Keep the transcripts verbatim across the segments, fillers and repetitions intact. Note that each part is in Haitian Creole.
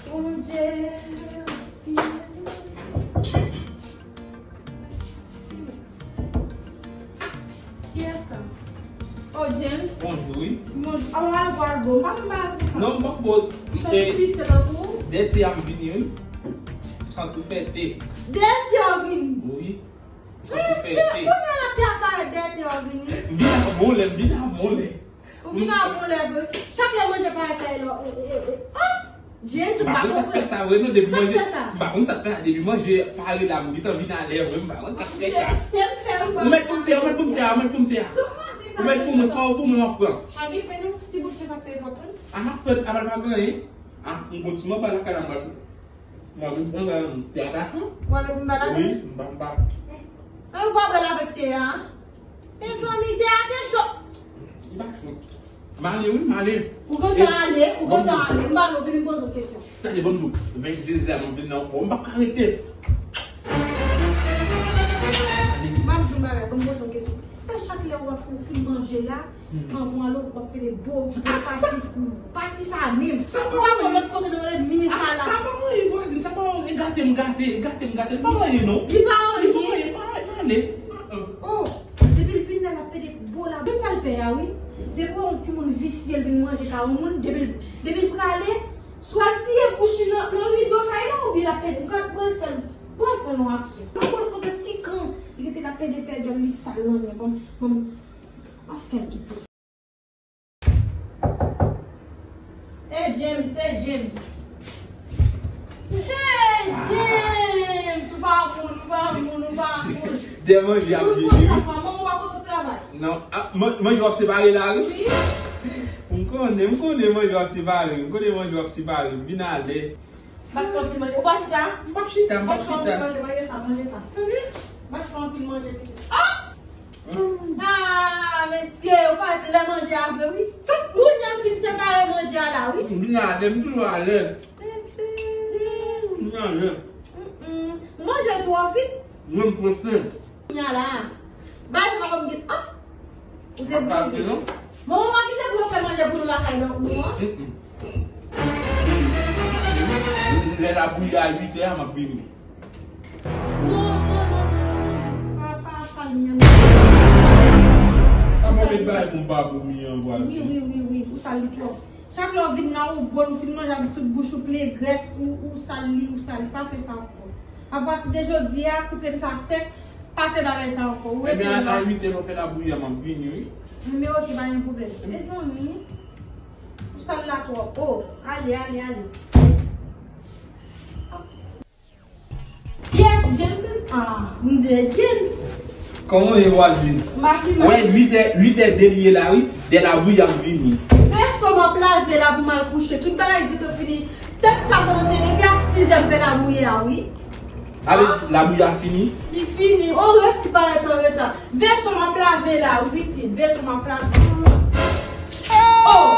Bondye fidèl. Kiyès sa? Oh, James. Bonjou, wi. Bonjou. Awa, awa, bon, pa m ba pou sa. Non, m pa pot. Ou santi pise nan kou? Dèyè te a m vini, wi. M santi fè te. Dèyè te a vini? Wi. M santi fè te. Kounye a la te a parèt dèyè te a vini? M vin a bon lè, m vin a bon lè. Ou vin a bon lè vre. Chak lè manje parèt la, e lò, e, e, e, e. Oh! James, m pa konprann. M pa konn sa k fè sa vre, non, depi manje. Sa k fè sa? M pa konn sa k fè sa, depi manje pare la, m gentan vin alè vre, m pa konn sa k fè sa. Te m fè ou pa. Ou mèt pou m te a, ou mèt pou m te a, ou mèt pou m te a. Ou mèt pou mwen, sa ou pou mwen, m ap pran. A gen pen nou, ti bout ke sa k te twòp pen. A, m ap pran, a, pa gen anyen. A, m gon ti manba lakay la, m pral fè. M ap pran, m te atache. Ou ap pran ba la? Wi, m pa, m pa. An, ou pa bèl avèk te a, a? Mezanmi, te a te cho. Li pa cho. M ale, wi, m ale. Ou gentan ale, ou gentan ale. M ba nou vini poze w kesyon. Sa te bon, tou. Venndezè, mwen vin nan kò. M pa ka rete. M ap di w bagay, ban m poze w kesyon. Fè chak lè w ap fin manje la, anvan w ale, w ap kele bo, bo pati, pati sa menm. Ou pa wè lòt kote nan remi sa la. Sa pa mwen, vwazin, sa pa mwen, gate m gate, gate m gate. Li pa anyen, non. Li pa anyen. Li pa anyen, pa anyen, pa anyen. Oh, depi l vin la, l ap pede bo la. Menm sa l fè a, wi. Depi yon timoun visye, l vin manje ka yon moun, depi l, depi l prale, swa l siye bouch li nan, nan rido kay la, oubyen l ap pede, mwen, mwen fè l, mwen fè l yon aksyon. Mwen konn kontan ti kan, li rete l ap pede fè djòl li sal nan men, bon, bon, mwen fè l kite. Hey, James, hey, James. Hey, James! Ou pa moun, ou pa moun, ou pa moun. Dè manje ap vini, wi. Manman w pa konn sot travay. Non, a, man-, manje w ap separe la, wi. Wi. M konnen, m konnen manje w ap separe, m konnen manje w ap separe, m vin alè. Bati anpil manje. Ou pa chita? M p ap chita, m p ap chita. Bati anpil manje, manje sa, manje sa. Bati anpil manje, pitit. Ah! Ah, mesye, ou pa t lè manje a vre, wi. Kounye a m fin separe manje a la, wi. M vin alè, m toujou alè. Mesye. M vin alè. Mm-mm. Manje twò vit. Mwen m prese. Kounye a la. Bay mwen kòm git. Ah! Ou te bliye. Bon, ou pa kite pou yo fè manje pou nou lakay nan ou an? Mm-mm. Lè la bouyi a uit è a, m ap vini. Non, non, non, non. Pa, pa, pa, pa, non. Ou met bagay pou m pa pou mi an, vwazin. Wi, wi, wi, wi. Ou sal li twòp. Chak lè w vin la, ou bon, ou fin manje ak tout bouch ou plen grès, ou, ou sal li, ou sal li. Pa fè sa ankò. Apati de jodi a, koupe m sa sèk, pa fè bagay sa ankò. Ou rete la. Ebyen, a uit è lè w fè labouyi a, m ap vini, wi. Men oke, pa gen pwoblèm. Mezanmi, ou sal la twòp. Oh, ale, ale, ale. Yes, James. Ah, m di James. Kòman w ye, vwazin? M pa pi mal. Wè, uit è, uit è de li ye la, wi. Dè labouyi ap vini. Vèso m ap lave la pou m al kouche. Tout bagay gentan fini. Tèt sa kote depi a sis è m fè labouyi a, wi. Ale, ah, labouyi a fini? Li fini. Ou resi parèt an reta. Vèso m ap lave la, wi, pitit. Vèso m ap lave. Oh!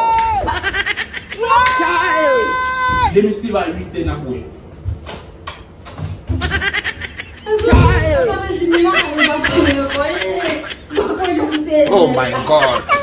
Demen se va uit è n ap wè. Oh my God.